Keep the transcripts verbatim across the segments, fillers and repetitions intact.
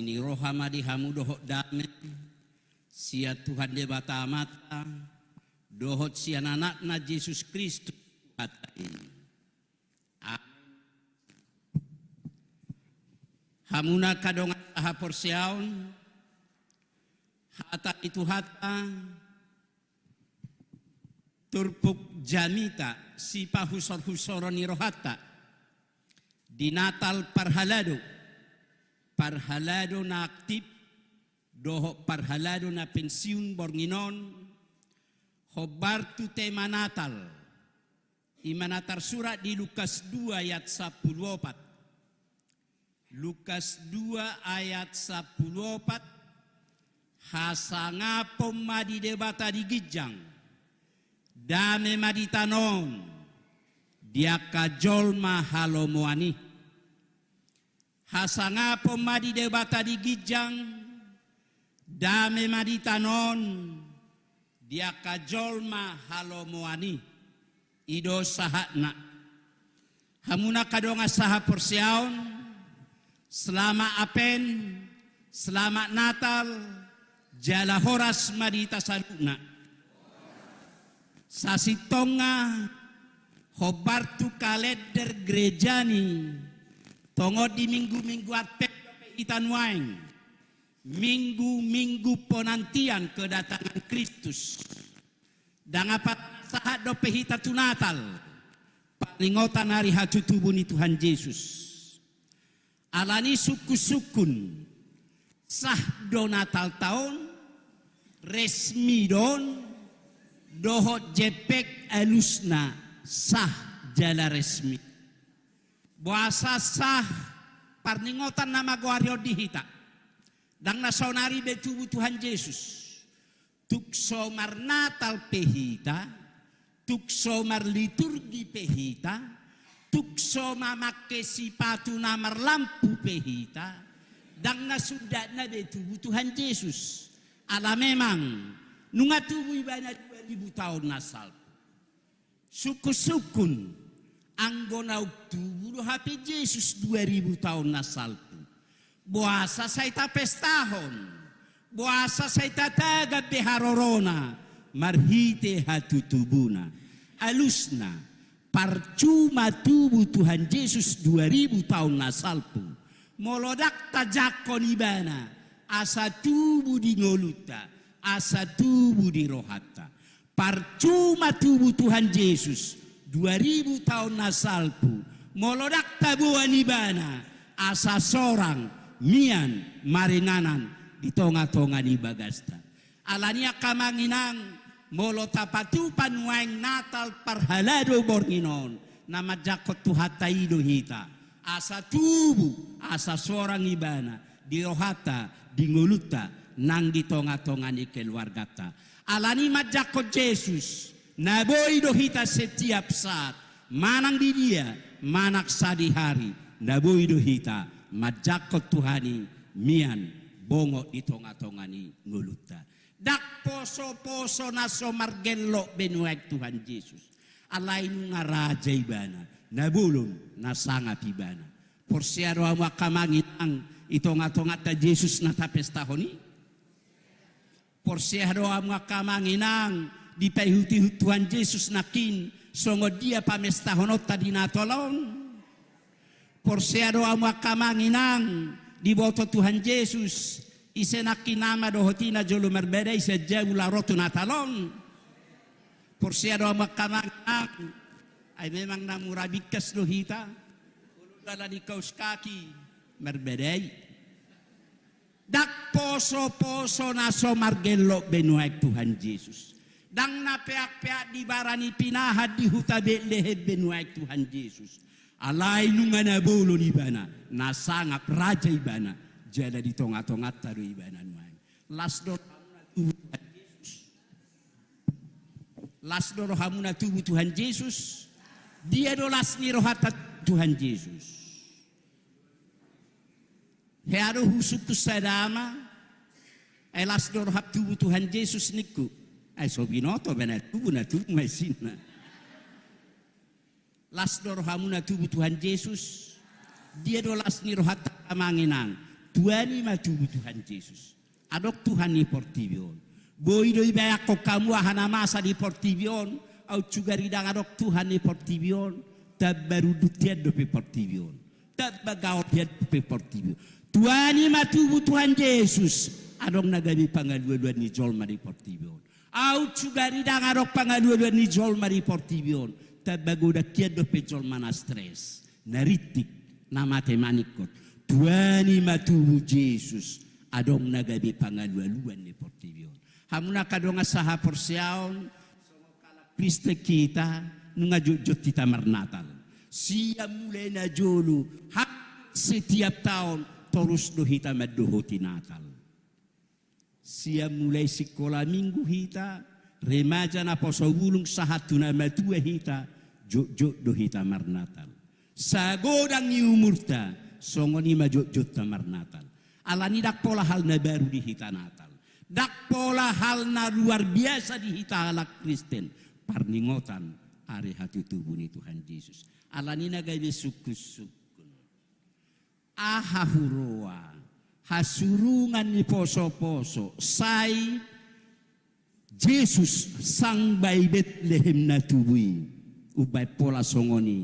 Ni roha ma di hamu dohot dame sian Tuhan Debata Amanta dohot sian Anakna Jesus Kristus Tuhanta i. Amen. Hamuna angka dongan sahaporseaon, hata ni Tuhanta turpuk jamita, sipahusorhusoron ni rohanta di Natal parhalado, parhalado na aktif dohot parhalado na pensiun borngin on, hombar tu tema Natal, i ma na tarsurat di Lukas dua ayat sampulu opat. Lukas dua ayat sampulu opat, hasangapon ma di Debata di ginjang, dame ma di tano on, di angka jolma halomoan i. Hasangapon ma di Debata di ginjang, dame ma di tano on, di angka jolma halomoan i. I do sahatna. Hamuna angka dongan sahaporseaon, selamat Advent, selamat Natal, jala horas ma di hita saluhutna. Sasintongna, hombar tu kalender gerejani, tongon di minggu-minggu Advent dope hita nuaeng, minggu-minggu penantian kedatangan Kristus. Ndang apala na sahat dope hita tu Natal, parningotan ari hatutubu ni Tuhan Jesus. Alani sungkunsungkun, sah do Natalta on, resmi do on, dohot jempek alusna sah jala resmi. Boasa sah parningotan na magoari on di hita? Ndang na saonari be tubu Tuhan Jesus. Tung so marnatal pe hita, tung so marliturgi pe hita, tung so mamangke sipatu na marlampu pe hita, ndang na sundatna be tubu Tuhan Jesus. Ala memang nunga tubu ibana dua ribu taon na salpu. Sungkunsungkun, anggo naung tubu do hape Jesus dua ribu taon na salpu, boasa sai tapestahon? Boasa sai tatagam be harorona marhite hatutubuna? Alusna, parcuma tubu Tuhan Jesus dua ribu taon na salpu, molo ndang tajangkon ibana asa tubu di ngolunta, asa tubu di rohanta. Parcuma tubu Tuhan Jesus dua ribu taon na salpu, molo ndang taboan ibana asa sorang mian maringanan di tongatonga ni bagasta. Alani angka amang inang, molo tapatupa nuaeng Natal parhalado borngin on, na manjangkon Tuhanta i do hita, asa tubu, asa sorang ibana di rohanta, di ngolunta, nang di tongatonga ni keluarganta. Alani manjangkon Jesus, na boi do hita setiap saat, manang di dia, manang sadihari, na boi do hita manjangkon Tuhan i mian bongot di tongatonga ni ngolunta. Ndang posoposo na so margellok be nuaeng Tuhan Jesus. Alai nunga raja ibana, na bolon, na sangap ibana. Porsea do hamu angka amang inang, di tongatonganta Jesus na tapestahon i? Porsea do hamu angka amang inang, dipaihutihut Tuhan Jesus nangkin songon dia pamestahononta di Natal on? Porsea do hamu angka amang inang, diboto Tuhan Jesus ise nangkin ama dohot ina jolo marbadai sian jabu laho ro tu Natal on? Porsea do hamu angka amang inang, ai memang na mura bingkas do hita, olo do ala ni kaus kaki marbadai. Ndang posoposo na so margellok be nuaeng Tuhan Jesus. Ndang na peakpeak di bara ni pinahan di huta Betlehem be nuaeng Tuhan Jesus. Alai nunga na bolon ibana, na sangap, raja ibana, jala di tongatonganta do ibana nuaeng. Las do rohamuna tubu Tuhan Jesus? Las do rohamuna tubu Tuhan Jesus? Dia do las ni rohanta Tuhan Jesus? Hea do husungkun sada ama, ai las do roham tubu Tuhan Jesus ningku. Ai so binoto be na tubu, na tubu ma isinna. Las do rohamuna tubu Tuhan Jesus? Dia do las ni rohanta amang inang? Tuani ma tubu Tuhan Jesus. Adong Tuhan ni portibi on. Boi do dibayangkon hamu aha na masa di portibi on. Aut sugari ndang adong Tuhan ni portibi on. Tamba rundut hian dope portibi on. Tamba gaor hian dope portibi on. Tuani ma tubu Tuhan Jesus. Adong na gabe pangalualuan ni jolma di portibi on. Aut sugari ndang adong pangalualuan ni jolma di portibi on. Tamba godang hian dope jolma na stres, na rintik, na mate maningkot. Tuani ma tubu Jesus. Adong na gabe pangalualuan ni portibi on. Hamu na angka dongan sahaporseaon, Kristen hita, nunga jotjot hita marnatal. Sian mulai na jolo, ha, setiap taon, torus do hita mandohoti Natal. Sian mulai sikola minggu hita, remaja, naposo bulung, sahat tu na matua hita, jotjot do hita marnatal. Sagodang ni umurta, songon i ma jotjotta marnatal. Alani ndang pola hal na baru di hita Natal. Ndang pola hal na luar biasa di hita halak Kristen. Parningotan ari hatutubu ni Tuhan Jesus. Alani na gabe sungkunsungkun. Aha huroha hasurungan ni posoposo, sai Jesus sang bahen Betlehem na tubu i, umbahen pola songon i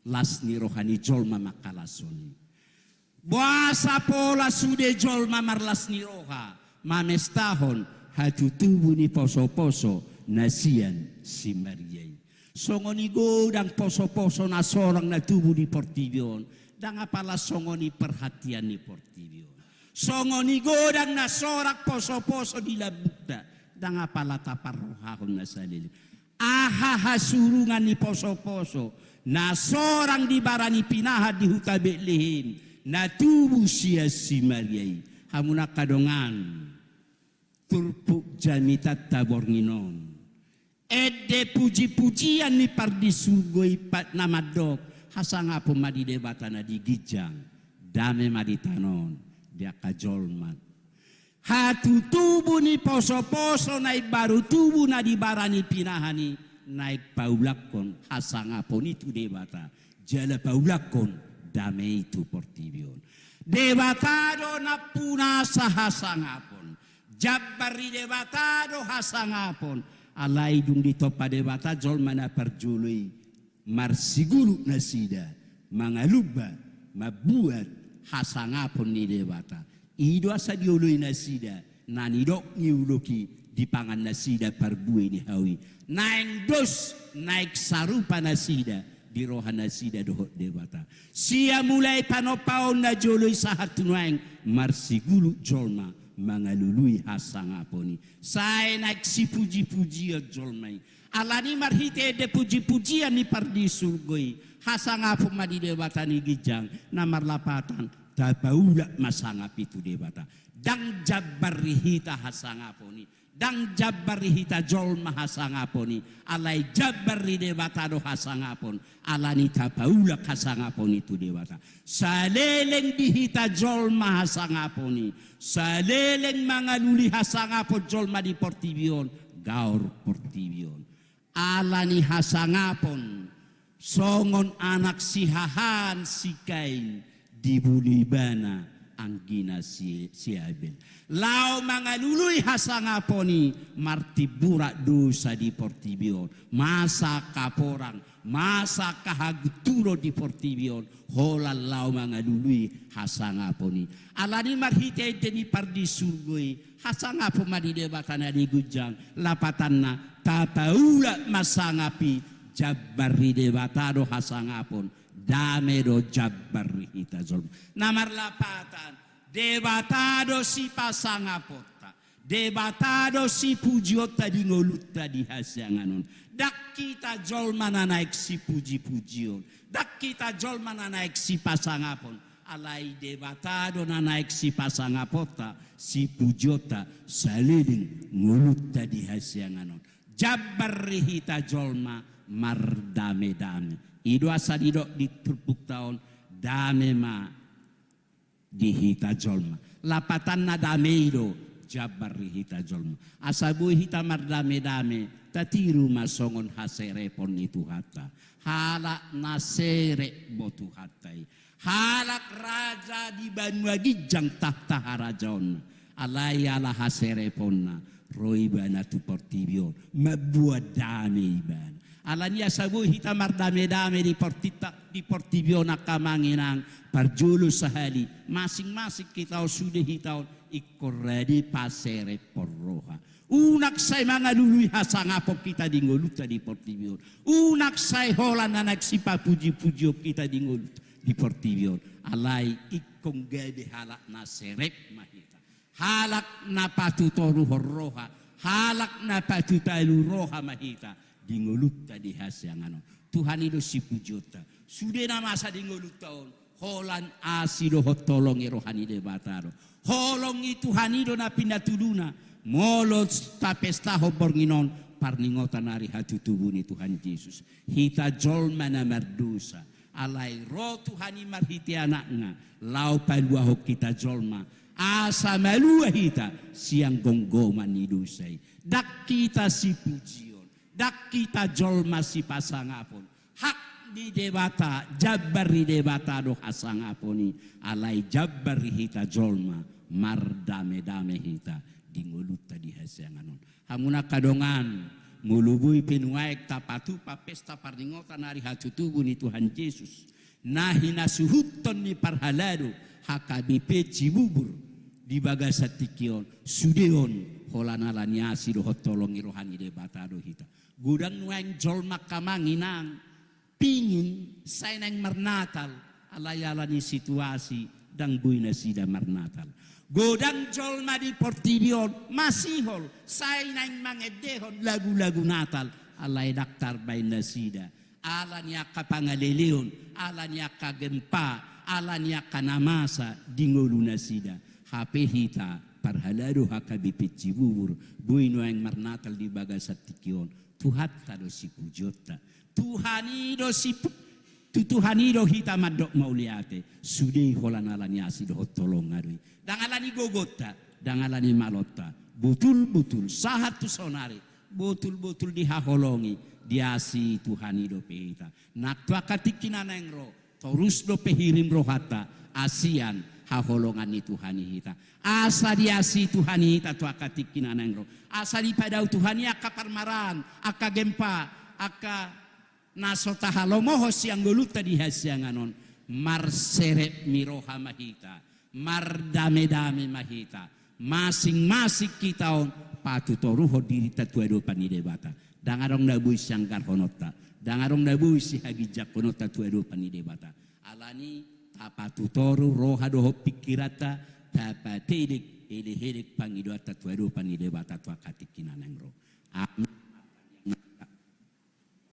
las ni roha ni jolma mangkalashon i. Boasa pola sude jolma marlas ni roha mamestahon hatutubu ni posoposo na sian si Maria i. Songon i godang posoposo na sorang na tubu di portibi on, ndang apala songon i perhatian ni portibi on. Songon i godang na sorang posoposo di lambungta, ndang apala taparrohahon na saleleng. Aha hasurungan ni posoposo na sorang di bara ni pinahan di huta Betlehem, na tubu sian si Maria i? Hamu na angka dongan, turpuk jamitanta borngin on. Ende pujipujian ni pardisurgo i pat na mandok, hasangapon ma di Debata na di ginjang, dame ma di tano on, di angka jolma. Hatutubu ni posoposo na imbaru tubu na di bara ni pinahan i, naeng paulakkon hasangapon i tu Debata, jala paulakkon dame i tu portibi on. Debata do nampunasa hasangapon. Jambar ni Debata do hasangapon. Alai dung ditompa Debata jolma na parjolo i, marsiguluk nasida mangalumba, mambuat hasangapon ni Debata. I do asa dioloi nasida na nidok ni ulok i, dipangan nasida parbue ni hau i. Naeng dos, naeng sarupa nasida di roha nasida dohot Debata. Sian mulai panompaon na jolo i sahat tu nuaeng, marsiguluk jolma mangalului hasangapon i. Sai naeng sipujipujion jolma i. Alani marhite ende pujipujian ni pardisurgo i, hasangapon ma di Debata ni ginjang, na marlapatan, tapaulak ma sangap i tu Debata. Ndang jambar ni hita hasangapon i. Ndang jambar ni hita jolma hasangapon i, alai jambar ni Debata do hasangapon, alani tapaulak hasangapon i tu Debata. Saleleng di hita jolma hasangapon i, saleleng mangalului hasangapon jolma di portibi on, gaor portibi on. Alani hasangapon, songon anak sihahaan si Kain, dibunuh ibana anggina si, si Abel. Laho mangalului hasangapon i, martimburak dosa di portibi on. Masa angka porang, masa angka hagunturon di portibi on, holan laho mangalului hasangapon i. Alani marhite ende ni pardisurgo i, hasangapon ma di Debata na di ginjang, lapatanna, tapaulak ma sangap i, jambar ni Debata do hasangapon, dame do jambar ni hita jolma. Na marlapatan, Debata do sipasangaponta, Debata do sipujionta di ngolunta di hasiangan on. Ndang hita jolma na naeng sipujipujion, ndang hita jolma na naeng sipasangapon, alai Debata do na naeng sipasangaponta, sipujionta, saleleng ngolunta di hasiangan on. Jambar ni hita jolma mardamedame. I do asa didok di turpukta on, dame ma di hita jolma. Lapatanna dame i do jambar ni hita jolma. Asa boi hita mardamedame, tatiru ma songon haserepon ni Tuhanta. Halak na serep do Tuhanta i. Halak raja di banua ginjang tahta harajaonna, alai ala hasereponna ro ibana tu portibi on, mamboan dame ibana. Alani asa boi hita mardame-dame di portita-, di portibi on angka amang inang, parjolo sahali, masing-masing hita on, sude hita on, ingkon rade paserephon roha. Unang sai mangalului hasangapon hita di ngolunta di portibi on. Unang sai holan na naeng sipapuji-pujion hita di ngolunta di portibi on. Alai ingkon gabe halak na serep ma hita. Halak na patutoruhon roha. Halak na patutalu roha ma hita di ngolunta di hasiangan on. Tuhan i do sipujionta. Sude na masa di ngolunta on, holan asi dohot holong ni roha ni Debata do. Holong ni Tuhan i do na pinatuluna. Molo tapestahon borngin on parningotan ari hatutubu ni Tuhan Jesus, hita jolma na mardosa, alai ro Tuhan i marhite Anakna laho paluahon hita jolma, asa malua hita sian gomgoman ni dosa i. Ndang hita sipujion, ndang hita jolma sipasangapon. Hak ni Debata, jambar ni Debata do hasangapon i, alai jambar ni hita jolma, mardame-dame hita di ngolunta di hasiangan on. Hamu angka dongan, molo boi pe nuaeng tapatupa pesta parningotan ari hatutubu ni Tuhan Jesus, na hinasuhuthon ni parhalado H K B P Cibubur di bagasan tingki on, sude on holan alani asi dohot holong ni roha ni Debata do hita. Godang nuaeng jolma angka amang inang pingin sai naeng marnatal, alai alani situasi ndang boi nasida marnatal. Godang jolma di portibi on masihol sai naeng mangendehon lagu-lagu Natal, alai ndang tarbaen nasida. Alani angka pangaleleon, alani angka gempa, alani angka na masa di ngolu nasida. Hape hita parhalado H K B P Cibubur boi nuaeng marnatal di bagasan tingki on. Tuhanta do sipujionta. Tuhan i do sipu-, tu Tuhan i do hita mandok mauliate. Sude i holan alani asi dohot holongna do i. Ndang alani gogonta, ndang alani malonta. Botul-botul sahat tu saonari, botul-botul dihaholongi, diasi Tuhan i dope hita. Nang tu angka tingki na naeng ro, torus dope hirim rohanta, asian haholongan ni Tuhan i hita. Asa diasi Tuhan i hita tu angka tingki na naeng ro. Asa dipadao Tuhan i angka parmaraan, angka gempa, angka na so tahalomohon sian ngolunta di hasiangan on. Marserep ni roha ma hita, mardame-dame ma hita. Masing-masing hita on patutoruhon dirinta tu adopan ni Debata. Ndang adong na boi sianggarhononta, ndang adong na boi sihaginjangkononta tu adopan ni Debata. Alani tapatutoru roha dohot pingkiranta, tapatedek elek-elek pangidoanta tu adopan ni Debata tu angka tingki na naeng ro. Amin.